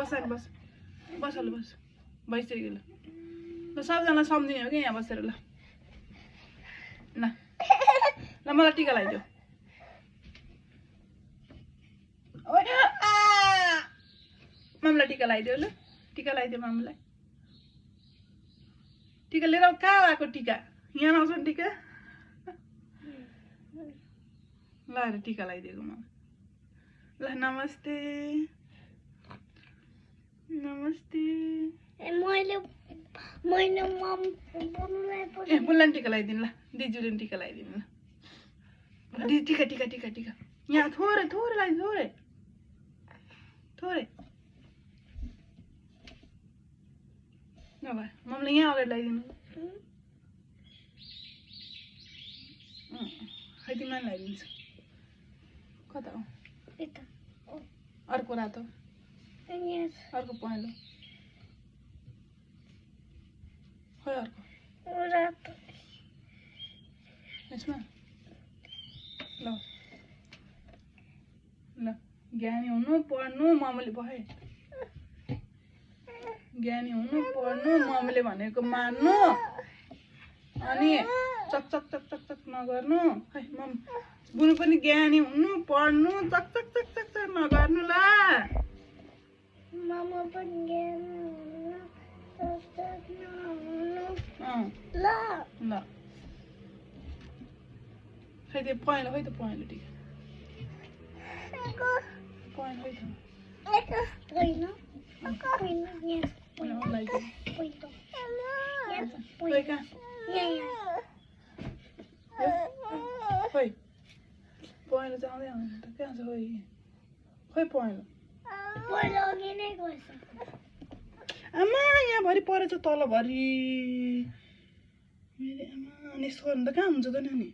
बस बस ल बस भइसक्यो ल ल सबजना सम्झिने हो कि यहाँ बसेर ल ल ल मलाई टिका लगाइदियो मामलाई टिका लगाइदियो ल टिका लगाइदियो मामलाई टिका लिएर कहाँ आएको टिका यहाँ आउँछ नि टिका ल अरे टिका लगाइदिएको मामा ल नमस्ते नमस्ते बुनलाई टिका लगाइदिनु ल दिजूले टिका लगाइदिनु ल दिदी टिका टिका टिका टिका यहाँ थोरै थोरै लगाइदिनु थोरै थोरै नभए मम्मीले यहाँ अगाडि लगाइदिनु खै तिमीलाई लगाइदिन्छु कता हो अर्को रातो अर्को पहेँलो खै अर्को यसमा ल ल ज्ञानी हुनु पढ्नु मम्मीले भए ज्ञानी हुनु पढ्नु मम्मीले भनेको मान्नु अनि चक चक चक चक चक नगर्नु खै मम बुनु पनि ज्ञानी हुनु पढ्नु चक चक चक चक चक नगर्नु ल मामा पनि ज्ञानी हुनु चक चक नगर्नु ल ल खै त्यो पहेँलो खै त पहेँलो टिका पहेँलो खै त खोइ पहेँलो चाहिँ आउँदै आउँदैन त कहाँ छ खोइ खोइ पहेँलो आमा यहाँभरि परेछ तलभरि आमा अनि यस्तो गर्नु त कहाँ हुन्छ त नानी